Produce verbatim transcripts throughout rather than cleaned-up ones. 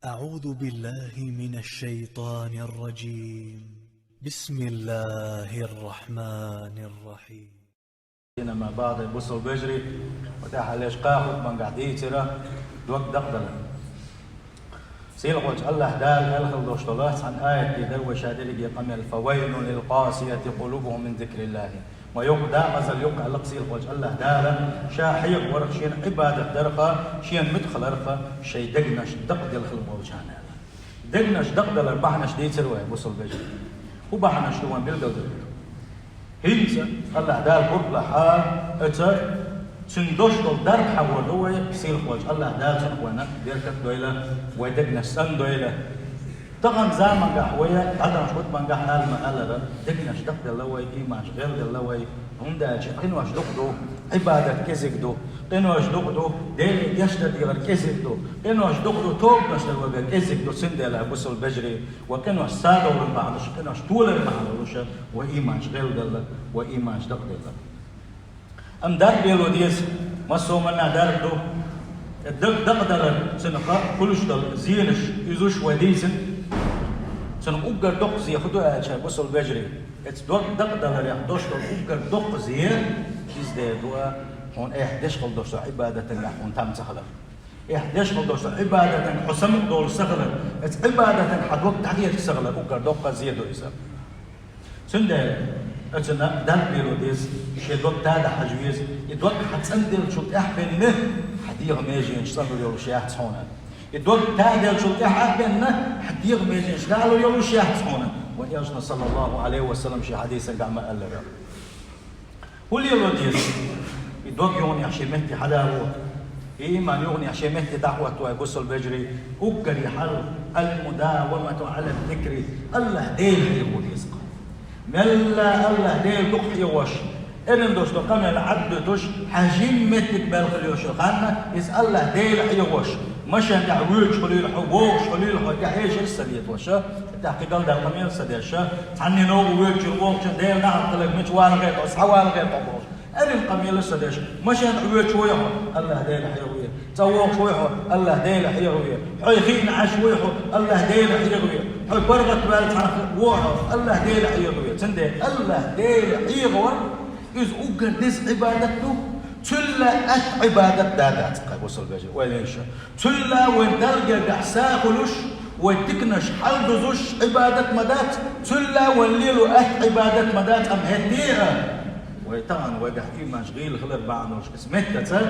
أعوذ بالله من الشيطان الرجيم. بسم الله الرحمن الرحيم. أما بعد، бусалба вежарий, ва тӀехьа леш кхаьхьа хутбангахь дийцира дог дакъадалар. Сийлахьчу АллахӀ Дала аьлла хила долуш долу цхьана аят тӀе дара вай ша дерриге къамел: «فويل للقاسية قلوبهم من ذكر الله». Ма юха дакъазалла ю-кх аьлла сийлахьчу АллахӀ Дала, ша хьехаварх, шена Ӏибадат дарх, шена муьтӀахь хиларх, шайн дегнаш дакъаделла хила болчарна аьлла. Дегнаш дакъадалар бахьанаш дийцира вай, бусалба вежарий. ХӀун бахьанаш ду вайна билгалдина? ХӀинца АллахӀ Дала кхайкхалахь, оцу цуьнан дош долу дарба хьахор ду вай, сийлахьчу АллахӀ Дала цунах вайна беркат а дойла, вай дегнаш цӀандойла. Тахана заманахь вай дӀадаханчу хутбангахь ала ма-аллара, дегнаш дакъаделла вай, ийманаш гӀелделла вай, хӀунда аьлча къинош дукха ду, Ӏибадат кӀезиг ду, къинош дукха ду, Деле гечдар дехар кӀезиг ду, къинош дукха ду, тобанаш дар вай кӀезиг ду, цундела, бусалба вежарий, вай къинош садовлар бахьана долуш, къинош толар бахьана долуш, вай ийманаш гӀелделла, вай ийманаш дакъаделла. Амма дарба лело деза, массо а манна дарба ду. Даг дакъадалар, цунах хуьлуш долу зенаш, иза уьш вай дийцина. Цунах уггар доккха зе хӀун ду аьлча, бусалба вежарий, оцу дог дакъадаларех долуш долу уггар доккха зе, иза дер ду, хьуна эхь деш хила долуш долу Ӏибадатангахь хьуна там ца хилар. Эхь деш хила долуш долу Ӏибадатан хьо самукъадолуш ца хилар, оцу Ӏибадатан хьан дог дӀахецаш ца хилар, уггар доккха зе ду иза. Цундела оцунна дарба лело деза, шен дог тадахь хьажа веза, и дог хьан цӀанделлачул тӀаьхьа бен, хьан дегӀан меженаш цӀанлур йолуш яц хьуна. И дог таделлачул тӀаьхьа бен, хьан дегӀан меженаш далур йолуш яц хьуна. Вайн Элчано, саллаллаху Ӏалайхи ва саллам, шен хьадисангахь ма-аллара. ХӀун лело деза? И дог юханехьа шен метте хьадало, и ийман юханехьа шен метте дӀахӀотто, бусалба вежарий, уггаре хьал: «المداومة على الذكر», АллахӀ Дела хьехо деза-кх. Мелла АллахӀ Дела дукха хьехош, эрна долуш долу къамел Ӏаддуьтуш, хьан жимма меттиг мел хила йолуш йолу хан, иза АллахӀ Дела хьехош, машен тӀехь воьдуш хуьлийла хьо, вогӀуш хуьлийла хьо, тӀехь эшар а ца летош, тӀаккха кхин галдаьлла къамел а ца деш, цхьанне новкъа воьдучуьра вогӀучунна Делан нахана хиларг мича валахь хьо, схьавалахь хьо бохуш. Эрна къамелаш а ца деш, машен тӀехь воьдуш вуй хьо, АллахӀ Дела хьехаве. ЦӀа вогӀуш вуй хьо, АллахӀ Дела хьехаве. Хьо хиъна Ӏаш вуй хьо, АллахӀ Дела хьехаве. Хьо паргӀат ваьлла цхьаьна ву хьо, АллахӀ Дела хьехаве. Цундела АллахӀ Дела хьехавар, иза уггар деза Ӏибадат ду. Цул а атта Ӏибадат дац-кх, бусалба вежарий, ойла йо шу. Цул а вайн Далла гергахь са хуьлуш, вайн диканаш хьалдузуш Ӏибадат ма дац, цул а вайн лело атта Ӏибадат ма дац, амма хӀетте а вай тахана вайгахь ийманаш гӀийла хилар бахьана долуш, иза меттаца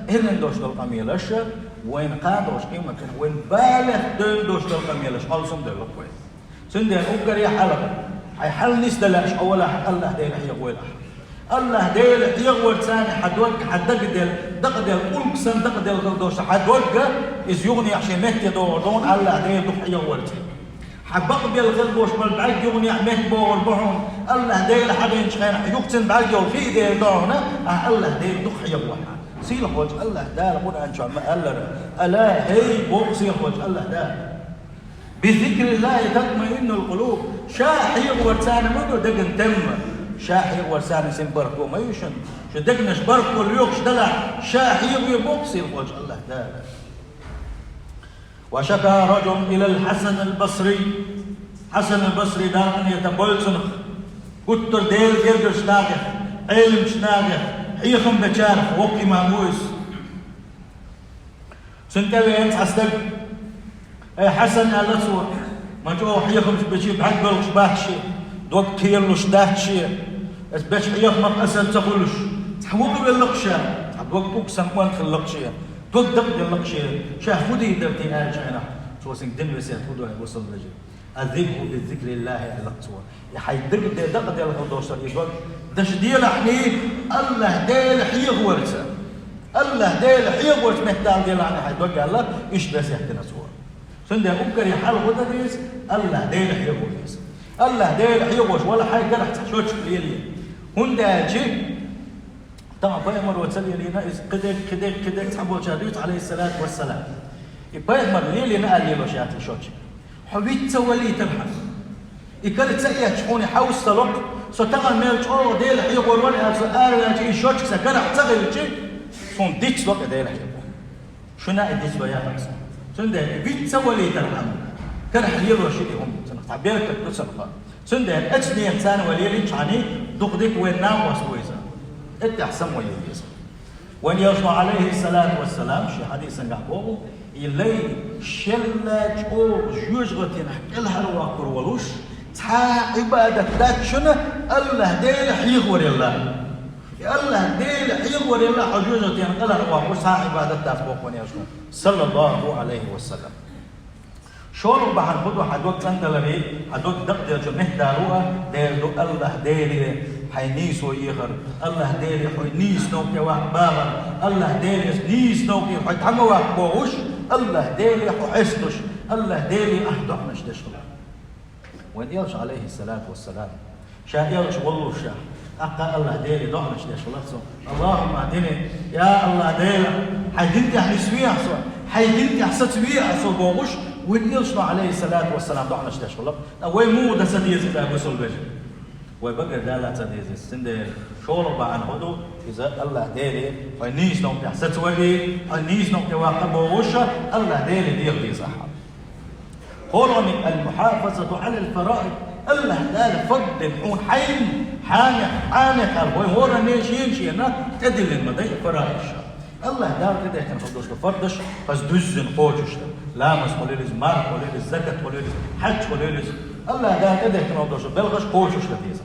эрна долуш долу къамелаш, вайна кхана долуш къематдийнахь вайна балех девна долуш долу къамелаш алсам девлла-кх вай. Цундела уггаре хьалха, хьайн хьал нисдалаш хьо валахь, АллахӀ Дела хьехавойла ахь. АллахӀ Дела хьехаварца хьан дог, хьан дагадел, дакъадел, улк санна дакъадел хила долуш хьан дог, иза юханехьа шен метте догӀур ду хьуна, АллахӀ Дела дукха хьехаварца. Хьан бакъбелла хила болуш болу бӀаьрг юханехьа метта богӀур бу хьуна, АллахӀ Дела хьахийначу хенахь юха цуьнан бӀаьрг йолу хи а дер ду хьуна, ахь АллахӀ Дела дукха хьехаво хьан. Сийлахьчу АллахӀ Дала Къуръан чохь ма-аллара: «ألا», хӀей, боху сийлахьчу АллахӀ Дала. «بذكر الله تطمئن القلوب». Ша хьехаварца ма ду деган тӀеман. Ша хьехаварца син бархӀ го ма ю шуна. Шун дегнаш бархӀ го лоьхуш далахь, ша хьехаве боху сийлахьчу АллахӀ Дала. «وشكا رجل إلى الحسن البصري». Хьасан аль-Басри, Дала къинхетам бойла цунах, гуттар Делан гергарчу нахех, Ӏеламчу нахех, хьехам бечарах воккха имам ву иза. Цунна тӀевеана цхьа стаг. «Ай, Хьасан, — аьлла цо, — ма чӀогӀа хьехамаш бечи бӀаьрг белхаш бац шен, дог кхералуш дац шен, аса бечу хьехамах асар ца хуьлуш, цхьа воккха велла-кх ша, цхьа дог угсан кӀант хилла-кх шен, дог дакъаделла-кх шен, ша хӀун дийр дара те?» аьллачу хенахь, цо цуьнга дина весет хӀун ду, хӀай бусалба вежарий? «أذبه بذكر الله», аьлла цо. И хьайн дагадел-, дакъаделла хила долуш долу и дог даш делахьний, АллахӀ Дела хьехаварца. АллахӀ Дела хьехаварца меттала делахьний хьайн дог аьлла, иштта весет дина цо. Цундела уггаре хьал хӀун дан деза? АллахӀ Дела хьехо деза. АллахӀ Дела хьехош валахь, хьайн карахь цхьа счётчик лелае. ХӀунда аьлча тахана пайхамаро ца лелийна иза, кхидерг, кхидерг, кхидерг цхьаболчара дуьйцу, Ӏалайхиссалату вассалам. И пайхамар лелийна аьлла лелош яц и счётчик. Хьо виц ца валийтар хьан. И кара ца эцча хьуна хьовса ца ло-кх, со тахана мел чӀогӀа Дела хьехор вара аьлла, со араваьлча, и счётчик сан карахь ца хилча, суна дицло-кх и Дела хьехо. Шуна а и дицло яхар сан. Цундела виц ца валийтархьама, карахь лело ши и хӀума цунах, цхьа беркат ду цунах. Цундела эцнех царна валелинчхьана дукха дика вайн накъост ву иза. ТӀехь самавалийта веза. Вайн Элчано, Ӏалайхи салату вассалам, шен хьадисангахь боху, и лай шелла чӀогӀа жоьжахатенах кӀелхьарваккхар волуш, цхьа а Ӏибадат дац шуна, АллахӀ Дела хьехаварелла. И АллахӀ Дела хьехаварелла хьо жоьжахатенах кӀелхьарваккхар, цхьа а Ӏибадат дац боху вайн Элчано, саллаллаху Ӏалайхи ва саллам. ШолгӀа бахьана хӀун ду хьан дог цӀандаларе, хьан дог дакъаделча меттадалар а, дера ду АллахӀ Деле хьайн нийсо ехар, АллахӀ Деле хьуна нийса новкъа тӀе ваккха багӀар, АллахӀ Деле нийса новкъера хьо тӀе ма ваккха бохуш, АллахӀ Деле хьо хьесталуш, АллахӀ Деле ахь доӀанаш деш хилар. Вайн Элча, Ӏалайхи салату вассалам, ша Элча воллушехь, тӀаккха АллахӀ Деле доӀанаш деш хилар цо. Аллахумма ахдини, я АллахӀ Дела, хьайн дин тӀехь нисвехьа со, хьайн дин тӀехь сацавехьа со бохуш, вайн Элчано, Ӏалайхи салату вассалам, доӀанаш деш хилар. Ткъа вай муха дан ца деза иза, бусалба вежарий? Вай багара дала ца деза иза. Цундела шолгӀа бахьана хӀун ду, иза АллахӀ Деле хьо нийса новкъа тӀехь сацавале, хьо нийса новкъа тӀе ваккха бохуш, АллахӀ Деле деха деза ахьа. КхоалгӀаниг: المحافظة على الفرائض. АллахӀ Дала фард дина хьуна хьайна, хьанех, хьанех аьлла, вай хӀоранна шен-шена тӀедиллина ма дай фараидаш. АллахӀ Дала тӀедехкина хила долуш ду фардаш, хаза дуьззина кхочуш дан. Ламаз хуьлийла иза, марха хуьлийла иза, закат хуьлийла иза, хьаьдж хуьлийла иза. АллахӀ Дала тӀедехкина хила долуш ду белхаш кхочуш дан деза.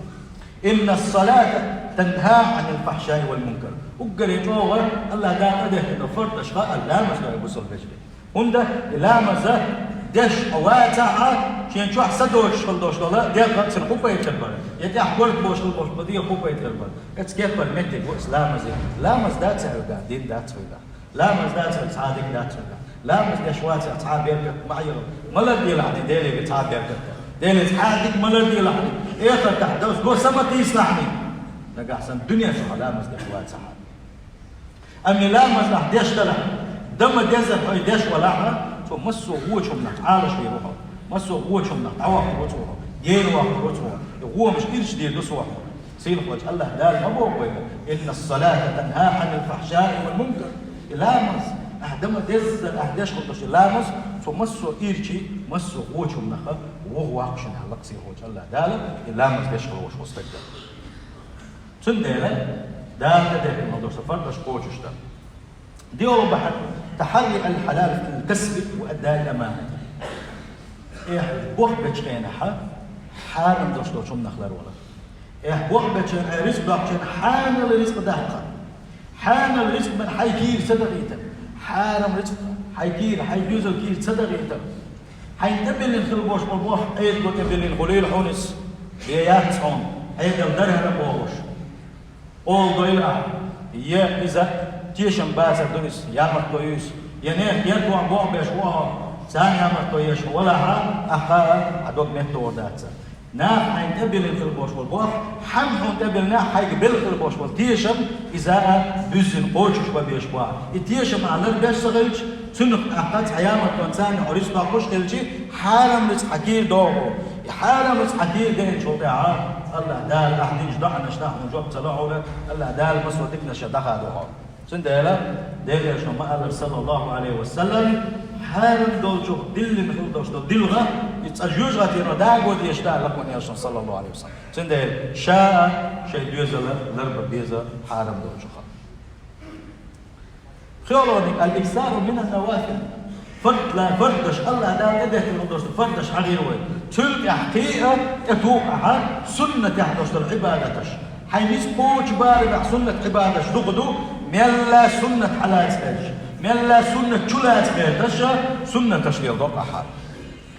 إن الصلاة تنهى عن الفحشاء والمنكر. Уггаре чӀогӀа АллахӀ Дала тӀедехкина фардаш хаьа ламаз ду, бусалба вежарий. ХӀунда и ламаз деш хьо вацахь, шен чохь са доцуш хила долуш долу дегӀ а цуьнан хӀун пайда хир бара, я тӀехь горта болуш хила болуш бан дегӀ хӀун пайда хир бара? Эцу кепара меттиг ву аса ламазе. Ламаз дац хьоьгахь, дин дац хьоьгахь. Ламаз дац хьоьгахь, цхьа а дика дац хьоьгахь. Ламаз деш вацахь, цхьа а беркат ма хьера. Ма ларделахь дин Деле цхьа а беркат. Деле цхьа а дика ма ларделахь дин. Эхартахь доза го са ма тийсалахь дин. Нагахь санна дуьнен чохь ламаз деш вацахь. Амма ламаз ахь деш далахь, дан ма деззара хьо и деш валахь, цо массо а вочу хӀуманах Ӏалашвийр ву хьо, массо а вочу хӀуманах дӀаваккхар ву цо хьо, гена ваккхар ву цо хьо, и гӀомаш ирча дийр ду цо хьо. Сийлахьчу АллахӀ Дала ма боху вайга: إن الصلاة تنهى عن الفحشاء والمنكر. И ламаз, ахь дан ма деззара ахь деш хила долуш и ламаз, цо массо а ирчий, массо а вочу хӀуманах вуха ваккха шуна аьлла-кх сийлахьчу АллахӀ Дала, и ламаз деш хила волуш волу стаг дара. Цундела Дала тӀедехкина долуш ду фардаш кхочуш дан. ДиъалгӀа бахьана: تحري الحلال في الكسب وأداء الأمانة. Эхь бохбечу хенахь хьарам долуш долчу хӀуманах ларвала. Эхь бохбечу хенахь, рицкъ доккхучу хенахь хьанал рицкъ даккха. Хьанал рицкъ бен хьайн кийра ца дахийта. Хьарам рицкъ хьайн кийра, хьайн доьзал кийра ца дахийта. Хьайна тӀебиллина хила болуш болу бохь Ӏедало тӀебиллина хуьлийла хьуна иза, бен яц хьуна, Ӏедал дара хӀара бохуш. Олу дойла ахь, я иза тешам бацар ду иза, ямартло ю иза, я нехан гергахь бохь беш ву хьо, царна ямартло еш хьо валахь, ахь кхаа, хьан дог меттахур дац. Наха хьайна тӀебиллина хила болуш болу бохь, хьан хьуна тӀебиллинехь хьайга белла хила болуш болу тешам, иза а буьззина кхочуш бан беш бохь. И тешам ахь ларбеш ца хилча, цуьнах тӀаккха цхьа ямартлонца царна хьо рицкъ доккхуш хилча, хьарам рицкъ хьан кийра догӀу. И хьарам рицкъ хьан кийра деъначул тӀаьхьа АллахӀ Дала ахь динчу доӀанашна хьуна жоп ца ло хьуна, АллахӀ Дала массо а диканаш даха а ду хьо. Цундела Делан Элчано ма-аллара, саллаллаху Ӏалайхи ва саллам, хьарам долчух диллина хила долуш долу дилха, и цкъа жоьжахатино даго дезаш дац, аьлла-кх вайн Элчано, саллаллаху Ӏалайхи ва саллам. Цундела ша а шайн доьзал ларбан беза хьарам долчух. ПхоьалгӀаниг: الإكثار من النوافل. Фард-, фардаш, АллахӀ Дала тӀедехкина долуш долу фардаш хьахийра вай. Цул тӀаьхьа кхин а тӀетуху ахьа суннатехь долуш долу Ӏибадаташ. Хьайн ницкъ кхочу барамехь суннат Ӏибадаташ дукха ду, мелла суннат хьалаца хьерча, мелла суннат чулаца хьерташ, суннаташ леладо ахьа.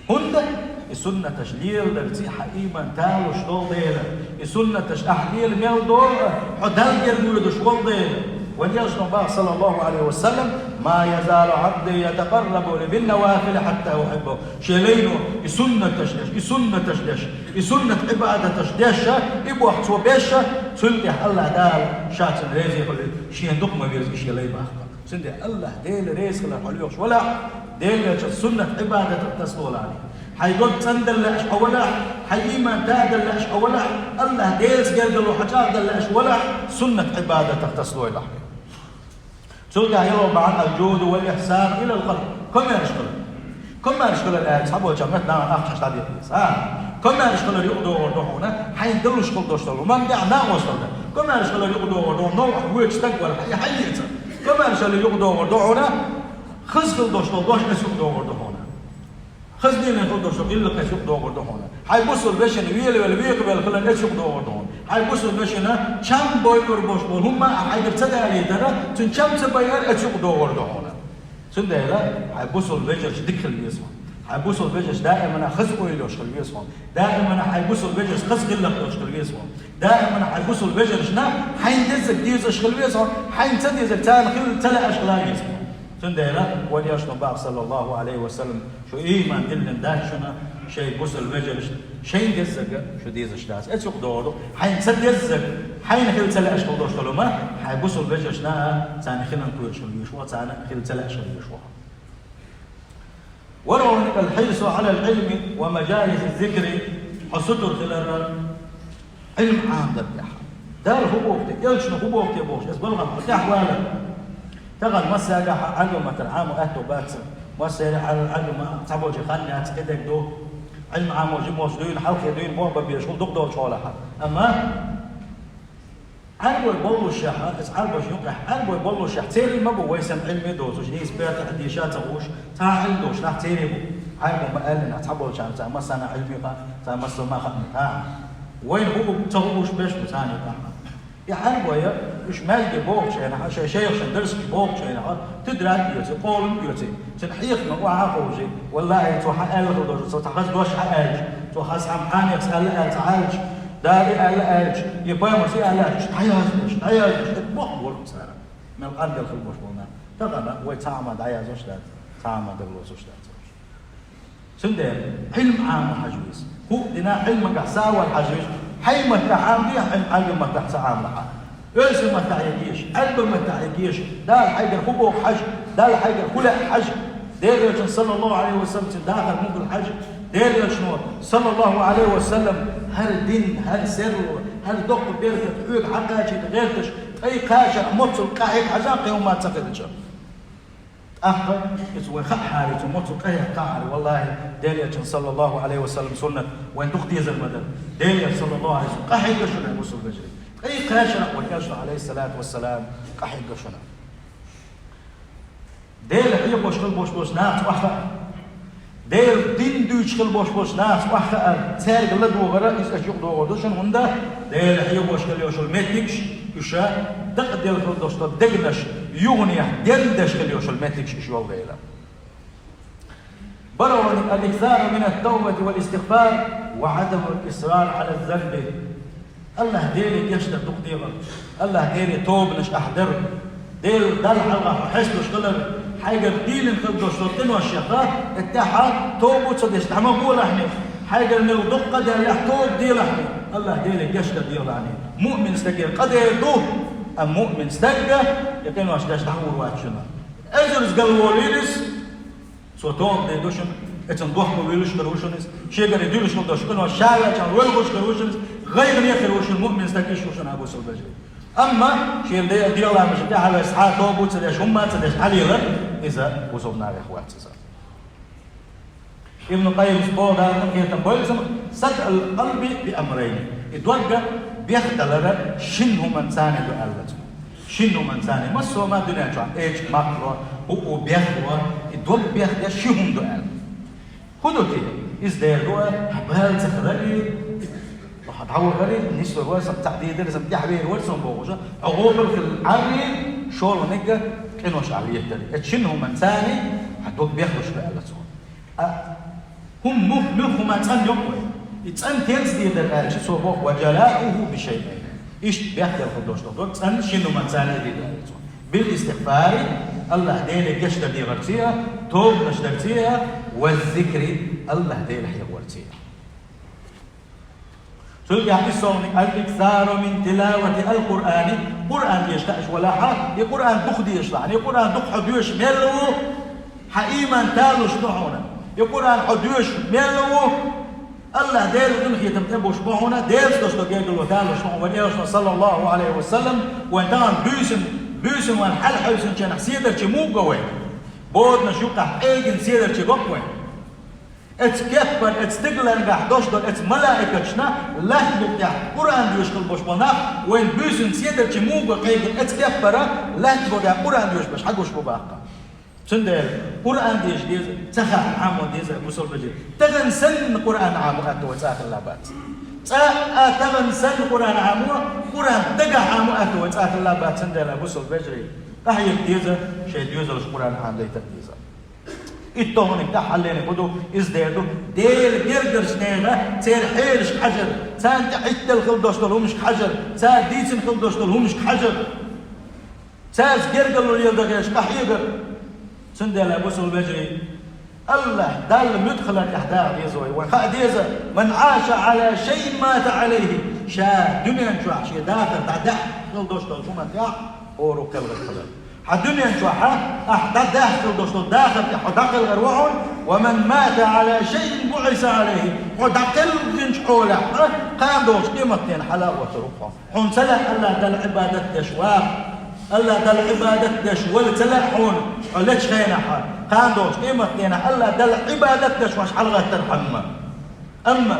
ХӀунда и суннаташ леладарца хьан ийман талуш долу дела, и суннаташ ахь лела мел до а, хьо Далла герга воьдуш волу дела. Вайн Элчано боху, саллаллаху Ӏалайхи ва саллам: ما يزال عبدي يتقرب إلي بالنوافل حتى أحبه. Шен лайно и суннаташ деш, и суннаташ деш, и суннат Ӏибадаташ деш, и бохь цо беш, цул тӀаьхьа АллахӀ Дала ша цунна реза хуьлийла, шена дукха ма веза и шен лай бахка. Цундела АллахӀ Дела реза хилар хьо лоьхуш валахь, Делан Элчан суннат Ӏибадатах тасадолахь. Хьайн дог цӀандала лаьаш хьо валахь, хьайн ийман тадала лаьаш хьо валахь, АллахӀ Делаца гергарло хьо чӀагӀдала лаьаш валахь, суннат Ӏибадатах тасадойлахь. Цул тӀаьхьа яло бахьана: الجود والإحسان إلى الخلق. Комаьрша хила. Комаьрша хилар аьлча, цхьаболча метта нахана ахчанаш дӀадийхар. А? Комаьрша хилар юкъадогӀур ду хьуна, хьайна далуш хила долуш долу, ма бехьа накъосталла. Комаьрша хилар юкъадогӀур ду, новкъахь воьдуш стаг вара, хьай, хьай эца. Комаьрша хилар юкъадогӀур ду хьуна, хаза хила долуш долу дош эца юкъадогӀур ду хьуна. Хаза дийна хила долуш долу гӀиллакх эца юкъадогӀур ду хьуна. Хьайн бусалба вешина велавелла, векхавелла хилар эца юкъадогӀур ду хьуна. Хьайн бусалба вешина чам бойур болуш болу хӀумма а хьайгара ца далийтара, цуьнан чам ца байар эца юкъадогӀур ду хьуна. Цундела хьайн бусалба вежарша дика хила веза хьуна. Хьайн бусалба вежарша даимана хаза ойла йолуш хила веза хьуна. Даимана хьайн бусалба вежарша хаза гӀиллакх долуш хила веза хьуна. Даимана хьайн бусалба вежаршна хьайн деззиг дезаш хила веза хьуна, хьайн ца деззиг царна хила ца лаьаш хила веза хьуна. Цундела вайн Элчано боху, саллаллаху Ӏалайхи ва саллам, шу ийман диллина дац шуна, шайн бусалба вежаршна шайн деззиг шу дезаш дац. Эца юкъадогӀур ду, хьайн ца деззиг, хьайна хила ца лаьаш хила долуш долу хӀума, хьайн бусалба вежаршна а царна хилан кхоьруш хила везаш ву, царна хила ца лаьаш хила везаш ву. ВорхӀалгӀа, الحرص على العلم ومجالس الذكر, хьо сутара хилар Ӏилма Ӏамадар тӀехь. Дала хӀун боху те, Элчано хӀун боху те бохуш, иза балхана хьо тӀехь валар. Тахана массаьргахь Ӏаьрбийн маттара Ӏамо аьтто бац. Массаьргахь Ӏаьрбийн ма-, цхьаболчу хан яц, кхидерг ду. Ӏилма Ӏамо жимачу дуьйна, хьалхе дуьйна боху бан безаш хӀума дукха долчу хьолахь. Амма Ӏаьрбой боллушехь, иза Ӏаьрбош юкъехь, Ӏаьрбой боллушехь, церан ма бу вай санна Ӏилме доцуш, нийса бертахь деша ца хууш, цхьа а Ӏилма долуш нах церан бу. Ӏаьрбо ма аьллинехь, цхьаболчарна цхьа массана Ӏилме хаьа, цхьа массо ма хаьа. Вайна хӀун бу ца хууш беш бу царна юкъахь. И Ӏаьрбой, уьш маьждиге бохучу хенахь, шайн шайхашна дарсаш бохучу хенахь, тидрат а оьций, къолам а оьций, цуьнан хьехам охьа а ховший, валлахӀи, цо хьан аьлла хила дозу, цо цхьа хаза дош хьан аьлча, цо хаза хьан пхьанехс аьлла аьлла цхьа аьлча, Дала и аьлла аьлча, и пайхамарс и аьлла аьлча, дӀаяздеш, дӀаяздеш, и боху боху цара. Мел къанделла хила болуш болу нах. Тахана вай цхьа а ма дӀаяздеш дац, цхьа а ма дагалоцуш дац. Цундела Ӏилма Ӏама хьажа веза. ХӀуъа дина Ӏилманехь сов вала хьажа веза. Хьайн маттахь Ӏамаде, хьайн Ӏаьрбийн маттахь ца Ӏамалахь. Оьрсийн маттахь йигийша, Ӏаьрбийн маттахь йигийша, Дала хьайгара хӀун боху хьажа, Дала хьайгара хӀун лаьа хьажа, Делан Элчано, саллаллаху Ӏалайхи ва саллам, цуьнан дахар муха ду хьажа, Делан Элчано, саллаллаху Ӏалайхи ва саллам, хӀара дин, хӀара серло, хӀара доккха беркат хьоьга хьакхачийта гӀерташ, тӀай кхача а моццул къахьега хьажа кхин хӀума ца хилча. ТӀаккха иза вай хаахьара, цу моццул къахьега кхахьара, валлахӀи, Делан Элчан, саллаллаху Ӏалайхи ва саллам, суннат вайн дукха дезар ма дара. Делан Элча, саллаллаху Ӏалайхи ва саллам, къахьегна шуна, бусалба вежарий. ТӀай кхача а вайн Элча, Ӏалайхиссалату вассалам, къахьегна шуна. Дела хьехош хила болуш болчу нахаца охьахаа. Делан дин дуьйцуш хила болуш болчу нахаца охьахаар, цаьрга ладогӀар, иза аша юкъадогӀур ду шуна, хӀунда Дела хьехош хила йолуш йолу меттигаш, уьш дакъаделла хила долуш долу дегнаш юханехь дендеш хила йолуш йолу меттигаш уьш йолу дела. БаргӀониг: الإكثار من التوبة والاستغفار وعدم الإصرار على الذنب. АллахӀ Деле гечдар дукха дегӀар, АллахӀ Деле тобанаш ахь дар, Дела Далла хьалха хьо хьесталуш хилар, хьайгара дийлина хила долуш долу къиношех, эттехьа тоба ца деш дӀа ма гӀолахьни, хьайгара мел дуккха а даьллехь тоба делахьни, АллахӀ Деле гечдар делахьни. Муъмин стагера къа дер ду, амма муъмин стаг и къинош деш дӀахьур вац шуна. Эзарза галволийла иза, цо тоба дийр ду шуна, эцан дохко вуьйлуш хир ву шуна иза, шегара дуьлуш хила долуш къинош ша ваьлча вевзаш хир ву шуна иза, гӀайгӀане хир ву шуна, муъмин стаг иштта ву шуна, бусалба вежарий. Амма шен де-, дегӀламашна тӀаьхьа ваьлча, цхьа а тоба ца деш, хӀумма а ца деш, хьалелар, иза бусалба нахах вац иза. Ибн Къаййима боху, Дала къинхетам бойла цунах: صدأ القلب بأمرين. И дог бехдалар шина хӀуманца ду аьлла цо. Шина хӀуманца, массо а ма дуьнен чохь эча, махло, хӀуъу, бехло, и дог бехдеш ши хӀума ду аьлла. ХӀун ду те? Иза дера ду, хьан бала ца хилари, хьан дӀавахари, нисвар вара сан, цхьаъ дийр дара сан, тӀаьхьавер вара сан бохуш, хьо гӀопал хила Ӏарри, шолгӀаниг къинош ахь летари. Эцу шина хӀуманца хьан дог бехлуш ду аьлла цо. А хӀума мух-, муьлхха хӀума цӀанйо вай. И цӀан тенца дийр дара аьлча, цо боху: وجلاؤه بشيئين. Иштта бехкелхар долуш долу дог цӀан шина хӀуманца дийр дара аьлла цо. بالاستغفار, АллахӀ Деле гечдар дегӀарций а, тобанаш дарций а, والذكر, АллахӀ Деле хьехорций а. Цуьнан тӀехь иссолгӀаниг: الإكثار من تلاوة القرآن. Къуръан деша хууш валахь, и Къуръан дукха дешалахь, и Къуръан дукха хьо доьшуш мел ву, хьан ийман талуш ду хьуна. И Къуръан хьо доьшуш мел ву, АллахӀ Делан къинхетам тӀе буш бу хьуна, Делаца долуш долу гергарло талуш ду хьуна. Вайн Элчано, саллаллаху Ӏалайхи ва саллам, вайн тахана буьйсанна, буьйсанна вайн хьалхьевсинчу хенахь седарчий муха го вайн? Боданаш юккъехь Ӏегина седарчий го-кх вайн? Эцу кеппара, эцу стигалангахь дош долу эцу малаикаташна лаьтта букъ тӀехь Къуръан доьшуш хила болуш болу нах, вайн буьйсанна седарчий муха го кхайкхина эцу кеппара лаьтта букъ тӀехь Къуръан доьшуш берш хьагуш бу баккха. Цундела Къуръан деша деза, ца хаьа Ӏамо деза, бусалба вежарий. Тахана санна Къуръан Ӏамо атта вай цӀа хилла бац. ЦӀа а тахана санна Къуръан Ӏамо, Къуръан дагахь Ӏамо атта вай цӀа хилла бац. Цундела, бусалба вежарий, къахьега деза, шайн доьзалш Къуръан Ӏамо дайта деза. Итт тоханиг тӀаьххьаллийна хӀун ду, иза дер ду, Делан гергарчу нехан церан хьелашка хьажар, царна тӀе Ӏиттал хила долуш долу хӀуманашка хьажар, цара дийцина хила долуш долу хӀуманашка хьажар, цаьрца гергарло леладан гӀерташ къахьегар. Цундела, бусалба вежарий, АллахӀ Далла муьтӀахь хилар тӀехь даха деза вай. Вайн хаа деза: «Ман Ӏаша Ӏала шайин мата Ӏалайхи». Ша дуьнен чохь шен дахар дӀадаьхна хила долуш долчу хӀуманна тӀехь хӀора кхелхар хилар. Хьан дуьнен чохь ахь дӀадаьхна хила долуш долу дахар тӀехь хьо дӀакхелхар ву хьуна, «ва ман мата Ӏала шайин буӀиса Ӏалайхи». Хьо дӀакхелхинчу хьолехь кхана долчу къематдийнахь хьала а оттур ву хьо. Хьуна ца лаьа АллахӀ Далла Ӏибадат деш ваха, АллахӀ Далла Ӏибадат деш вала ца лаьа хьуна, хьо лечу хенахь, кхана долчу къематдийнахь АллахӀ Далла Ӏибадат деш ваха хьалагӀаттар хьан ма. Амма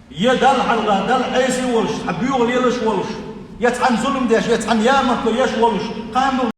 я Далла хьалха, Далла Ӏеса волуш, цхьа боьха лелаш волуш, я цхьаьна зулам деш, я цхьаьна ямартло еш волуш, кхана